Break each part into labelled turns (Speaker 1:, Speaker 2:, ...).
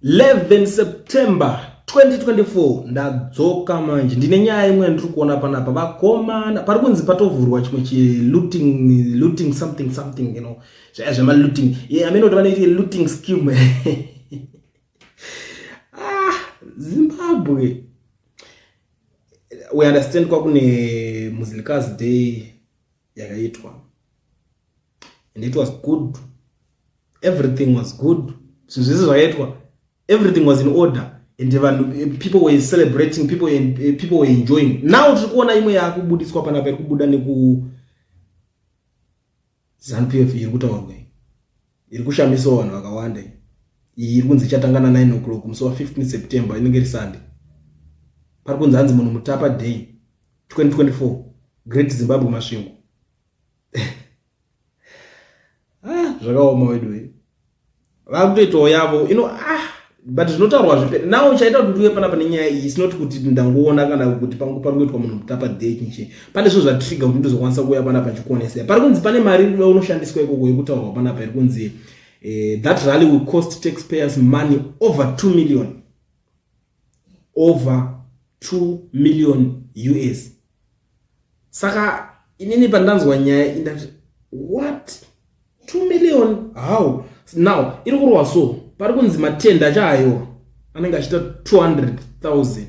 Speaker 1: 11 September 2024 ndadzoka manje ndine nyaya imwe yandiri kuona panapa vakomana pari kunzi patovhurwa chimwe chilooting looting something something you know zvaya zvemalooting yeah, amene kuti vanoiti looting scheme. Ah, Zimbabwe, we understand kwakune Muzilikazi Day yakaitwa and it was good, everything was good, zvinhu zvese zvakaitwa, everything was in order and vanhu, people were celebrating, people were enjoying. Now tiri kuona imwe yakubudiswa panapa iri kubuda neku ZANU PF iri kutaurwa, iri kushamisawo vanhu vakawanda. Iyi iri kunzi ichatanga na9 o'clock musi wa15 September, inenge iri Sunday. Pari kunzi hanzi Munhu Mutapa Day 2024, Great Zimbabwe, Masvingo. Ah, zvakaoma wedu, vakutoitawo yavo ino. Ah, but zvinotaurwa zvipe now chaita kuti ndiuye panapa nenyaya iyi, is not kuti ndangoona kana kuti pangu pari kuitwa Munhu Mutapa Day chinchi. Pane zvinhu zvatrigger kuti ndizokwanisa kuuya panapa chikuonesera. Pari kunzi pane mari unoshandiswa ikoko yekutaurwa panapa iri kunzi that rally will cost taxpayers money over 2 million, over 2 million US. Saka inini pandanzwa nyaya indati, "What? 2 million, how?" Now iri kurwa so pari kunzi matende achaaiwa anenge achiita 200,000,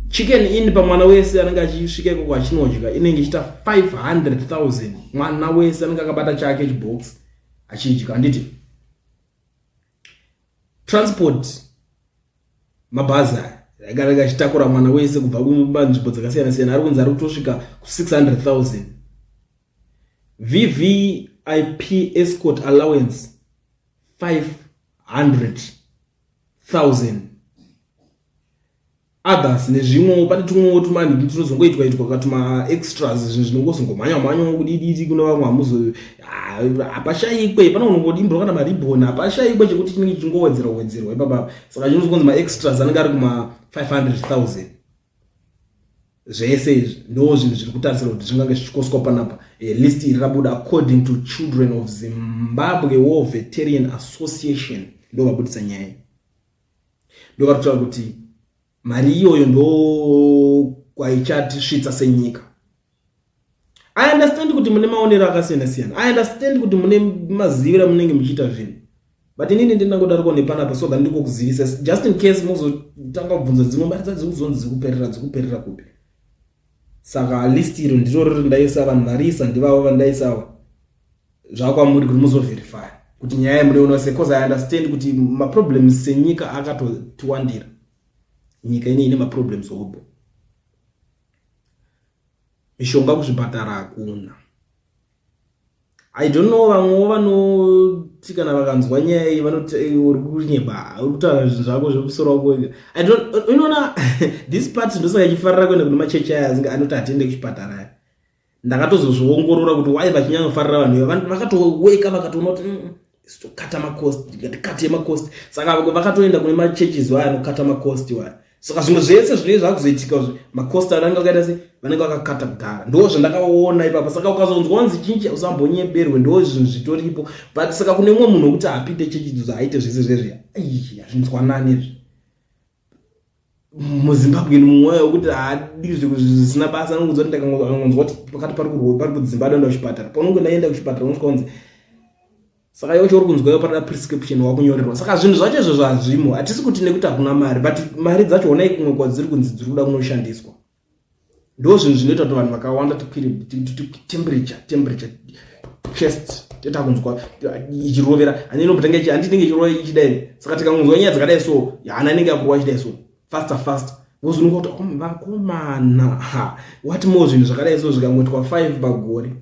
Speaker 1: Chicken Inn pamwana wese anenge achisvika ikoko achinodya inenge ichiita 500,000, mwana wese anenge akabata chake chibox achidya, handiti? Transport, mabhazi aya anenge achitakura mwana wese kubva kumanzvimbo dzakasiyana siyana, ari kunzi ari kutosvika ku600,000. VVIP escort allowance 500,000, others nezvimwewo. Pane tumwewo tumanhiki tunozongoitwa itwa katuma extras, zvinhu zvinongozongomhanya mhanyawo kudiditi kune vamwe. Hamuzo hapashayikwe, panonongodimbwa kana maribhoni, hapashayikwe chekuti chinenge chichingowedzerwa wedzerwa ipapa. Saka chinozonzi maextras anenge ari kuma 500 000. Zvese izvi ndo zvinhu zviri kutarisira kuti zvingange zvichikoswa panapa. List iri rabuda according to Children of Zimbabwe War Veteran Association, ndo vabudisa nyaya, ndo vari kutaura kuti mari iyoyo ndo kwaichatisvitsa senyika. I understand kuti mune maonero akasiyana siyana, I understand kuti mune maziviro amunenge muchiita zvinhu, but inini ndinangodariko nepanapa so that ndikokuzivisa just in case muzotanga kubvunza dzimwe mari dzadzikuzonzi dzikuperera, dzikuperera kupi. Saka list iro ndiro riri ndaisa, vanhu varisa ndivavo vandaisawa zvakwamuri kuti muzoverifya kuti nyaya yemunoiona se, cause I understand kuti maproblems senyika akatotiwandira. Nyika ine maproblems hobo, mishonga kuzvipatara hakuna. I don't know, vamwewo vanoti kana vakanzwa nyaya iyi vanoti uri kunyeba, uri kutaura zvinhu zvako zvemusoro wako. I don't, unoona this part ndosaka ichifarira kuenda kune machechi aya azinge anoti hatiende kuchipatara aya. Ndakatozozviongorora kuti why vachinyanyofarira vanhu iva. Vakatoweka vakatoona kuti tokata macost, tikate macost. Saka vakatoenda kune machurches waya anokata macost waya. Saka zvimwe zvese zvinenge zvakuzoitika, macost anenge akaita se vanenge vakakata kudhara. Ndo zvandakaona ipapa. Saka ukazonzwa wanzi chinchi, usambonyeberwe, ndo zvinhu zvitoripo. But saka kune mumwe munhu wekuti hapinde chechi idzodzo, aite zvese zvezve, ai hazvinzwanani izvi muZimbabwe. Mumwe wekuti haadi zvisina basa anongonzwa kuti akangonzwa kuti pakati pari kurwa, pari kudzimba, adoenda kuchipatara. Paunonge ndaenda kuchipatara unosvika kunzi saka iwe chauri kunzwa iwe parada prescription, wakunyorerwa. Saka zvinhu zvacho izvozvo hazvimo. Hatisi kuti nekuti hakuna mari, but mari dzacho honai kumwe kwadziri kunzi dziri kuda kunoshandiswa. Ndo zvinhu zvinoita kuti vanhu vakawanda tikwire temperature, chest toita kunzwa ichirovera. Handiinombotanga handinenge ichirova ichidai. Saka tikangonzwa nyaya dzakadai so, hana inenge yakurova ichidai so faster faster, wozononga kuti vakomana, ha, what more zvinhu zvakadai so zvikangoitwa 5 pagore,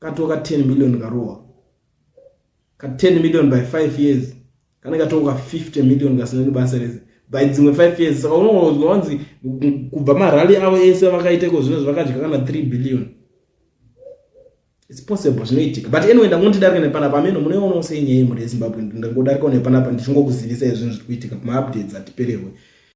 Speaker 1: katoka 10 million karohwa ka 10 million by 5 years kanenge katoka 50 million kasina nebasa rese by dzimwe 5 years. Saka unonzwa wanzi kubva marally avo ese vakaita iko zvino zvakadya kana 3 billion. It's possible, zvinoitika. But anyway, ndangondidarika nepanapa. Ameno munoionawo sei nyaya yemhuri yeZimbabwe? Ndangodarikawo nepanapa ndichingokuzivisai zvinhu zviri kuitika, maupdates atipererwe.